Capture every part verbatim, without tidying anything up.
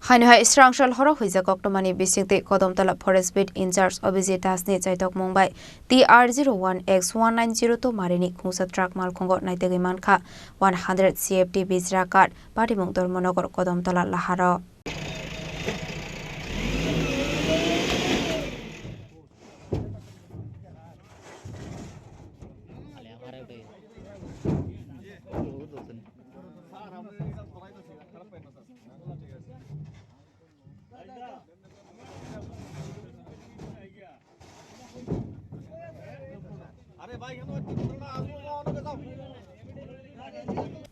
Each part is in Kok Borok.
Haino hai srangsal horo huijak koktwmani bisingtwi Kodamtola Forest Beat in-charge Abhijit Das ni chaitokmung bai T R zero one X one nine zero two marini khungsa truck malkhungo naitugwi mankha one hundred C F T bijra kath, patimung Dharmanagar Kodamtola laharo.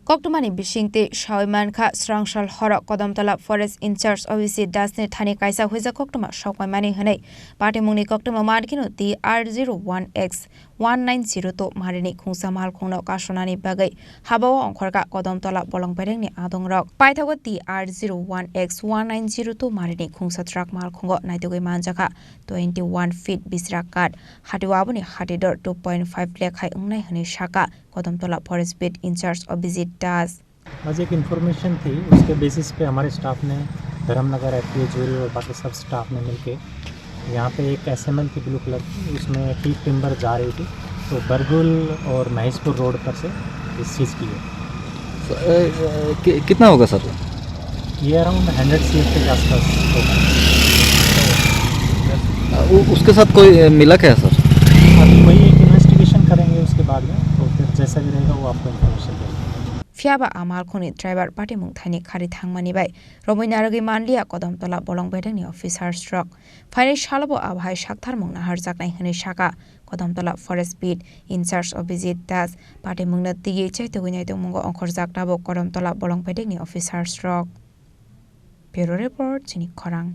Koktwmani bisingtwi sawi mankha, srangsal horo Kodamtola Forest in-charge Abhijit Das ni thani kaisa huijak koktwma sokmaimani hwnwi patimungni koktwma mankheno T R zero one X one nine zero two marini khungsa malkhungno kasonani bagwi habao ongkhorkha Kodamtola bolong berengni adongrok. Paithago T R zero one X one nine zero two marini khungsa truck malkhungo naitugwi manjakha twenty one feet bijra kath, hatio aboni hati dor two point five lakh hai wngnai hwnwi sakha Kodamtola Forest Beat in-charge Abhijit Das. आज एक इन्फॉर्मेशन थी, उसके बेसिस पे हमारे staff ने, Dharmanagar F T O, jury और बाकी सब स्टाफ ने मिलके यहाँ पे एक S M L थी ब्लू कलर की, उसमें टीक टिम्बर जा रही थी, तो बरगुल और महेशपुर रोड पर से ये सीज की है। सर, अ, अ, कि-, कितना होगा सर? ये अराउंड हंड्रेड सीएफ के आसपास होगा। अ, उ-, उसके साथ कोई, अ, मिला क्या सर? अभी वही एक इन्वेस्टिगेशन करेंगे उसके बाद में, तो फिर जैसा भी रहेगा वो आपको इन्फॉर्मेशन देंगे। Phiya ba a malkhungni driver patimung thaini khari thangmani bai romwi narwgwi manliya Kodamtola bolong bedekni officers rok. Phainai salobo abo hai saktharmung naharjaknai hwnwi sakha Kodamtola Forest Beat in-charge Abhijit Das. Patimungno twiwi chaitugwi naitokmungo ongkhorjak tabuk Kodamtola bolong bedekni officers rok. Bureau Report, chini khorang.